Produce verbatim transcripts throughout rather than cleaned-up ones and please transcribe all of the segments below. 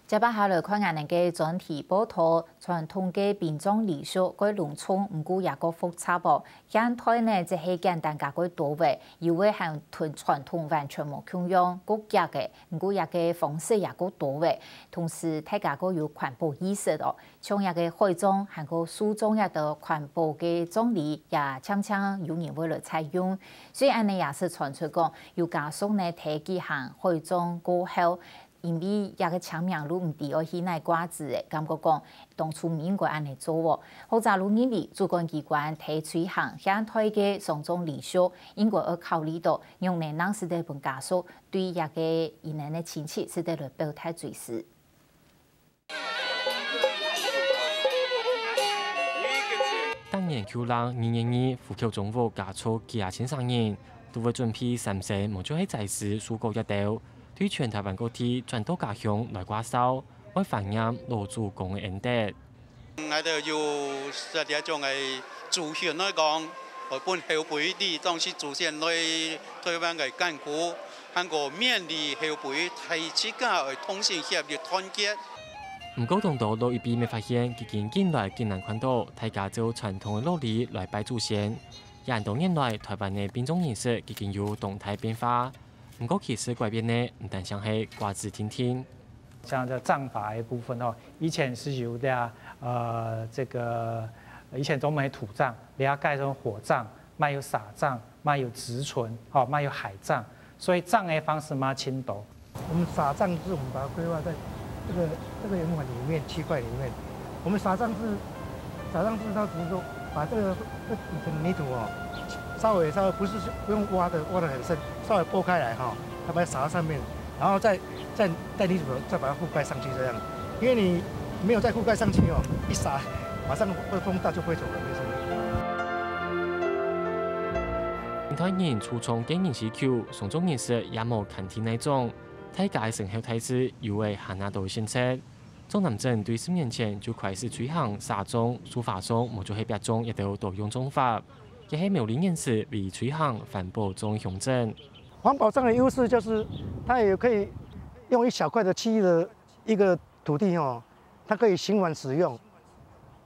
接下來看𠊎等个專題報導，傳統个殯葬禮俗蓋隆重，毋過也蓋複雜哦。現代呢，只係簡單加蓋多位，有个還同傳統完全無共樣，蓋遽个，毋過這个方式也蓋多位。同時，大家蓋有環保意識哦，像這个海葬還過樹葬這兜環保个葬禮，也漸漸有人會來採用。所以恁呢也係傳出講，有家屬呢，在舉行海葬過後， 因為這个清明路毋知愛去哪掛紙仔，感覺講當初毋應該恁呢做哦。學者就認為，主管機關在推行現代个喪葬禮俗，應該愛考慮到仰般能使得分家屬對這个因恩个親戚使得來表達追思。逐年舊曆二月二，湖口中和家族幾下千儕人，都會準備三牲，無就係齋司、素果這兜， 對全臺灣各地轉到家鄉來掛孝，愛懷念老祖公个恩德。𠊎兜有設這種个祖訓來講，愛分後輩知，總是祖先來臺灣个艱苦，還過勉勵後輩，大自家愛同心協力團結。毋過當多老一輩乜發現，既經近來竟難看到大家照傳統个落禮來拜祖先。也恁多年來，臺灣个殯葬儀式既經有當大變化。 毋過其實改變呢，毋單淨係掛紙定定。像這葬法的部分哦，以前是有的，呃，這個以前專門有土葬，了解成火葬，還有撒葬，還有植存，哦，還有海葬，所以葬的方式嘛，盡多。我們撒葬是我們把它規劃在這個這個圓環裡面，區塊裡面。我們撒葬是撒葬是它只是說把這個這底層泥土哦，稍微稍微不是不用挖的挖得很深，稍微拨開來哈，它把它撒到上面，然後再再再泥土再把它覆蓋上去這樣，因為你沒有再覆蓋上去哦，一撒馬上會風大就飛走了，沒什麼。現代人注重個人需求，喪葬儀式也無限定哪種，大家个生活態勢有會還較多選擇。 張南鎮對十年前就開始推行撒葬、塑花葬，無就係壁葬這兜多用葬法，也係苗栗縣市唯一推行環保葬鄉鎮。環保葬的優勢就是它也可以用一小塊的區域的一個土地哦，它可以循環使用。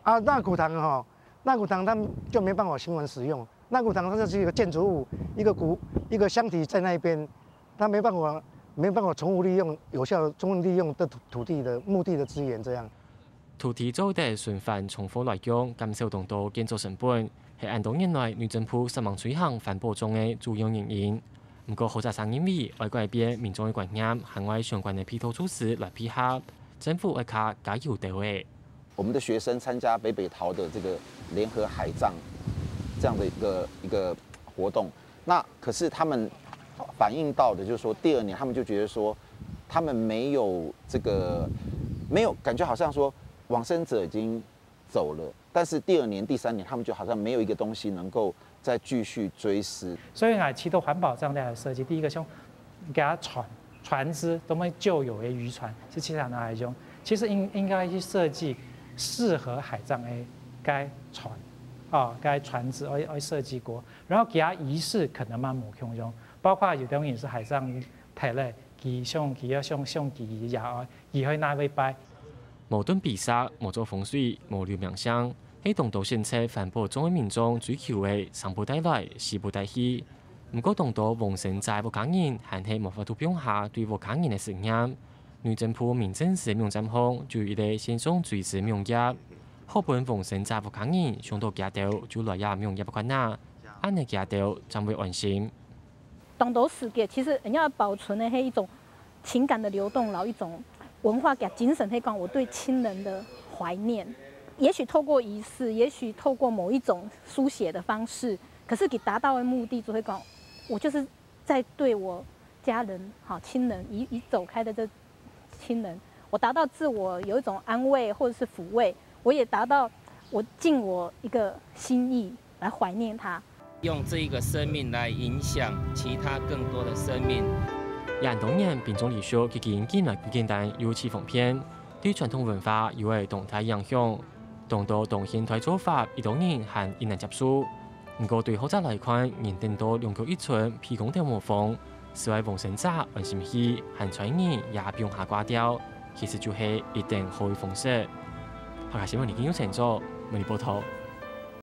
啊，納骨堂哈，納骨堂它就沒辦法循環使用。 納骨堂它就是一個建築物，一個古一個箱體在那邊，它沒辦法沒辦法重複利用，有效重複利用這土土地的墓地的資源這樣。土地做得循環重複來用，減少當多建築成本，係恁多年來內政部煞猛推行環保葬个主要原因。毋過學者認為，愛改變民眾个觀念，還愛相關个配套措施來配合，政府愛較加油兜仔。 我們的學生參加北北桃的這個聯合海葬這樣的一個一個活動，那可是他們反映到的，就是說第二年他們就覺得說，他們沒有這個沒有感覺，好像說往生者已經走了，但是第二年、第三年他們就好像沒有一個東西能夠再繼續追思。所以呢，其實環保這樣的設計，第一個像給它傳傳之，都會舊有的漁船是其實拿來用，其實應應該去設計適合海葬的該船，啊，該船隻愛愛設計過，然後其他儀式可能嘛無共樣，包括有的人是海葬體咧，佢想佢要想想佢也愛，佢去哪位拜。無囤比煞，無做風水，無留名聲，係當多選擇環保葬个民眾追求个，生不帶來，死不帶去。 毋過當多往生者个屋下人還係無法度放下對屋下人个思念。內政部民政司網站項就有一個線上追思網頁，好分往生者屋下人想到佢兜就來這網頁看啊，恁呢佢兜正會安心。當多時節，其實人要保存的係一種情感的流動，然後一種文化个精神，可以講我對親人的懷念。也許透過儀式，也許透過某一種書寫的方式， 可是佢達到的目的，就係講，我就是在對我家人、哈親人已已走開的這親人，我達到自我有一種安慰或者是撫慰，我也達到我盡我一個心意來懷念他。用這一個生命來影響其他更多的生命。恁多年，殯葬禮俗既經近來毋簡單又起方便，對傳統文化有會當大影響。當多當現代做法，一般人還異難接受。 毋過對學者來看，人等到兩腳一伸，被公投無放，使會往生者安心去，還在意也放下掛吊，其實就係一等好个方式。客家新聞日記有請做，為你報導。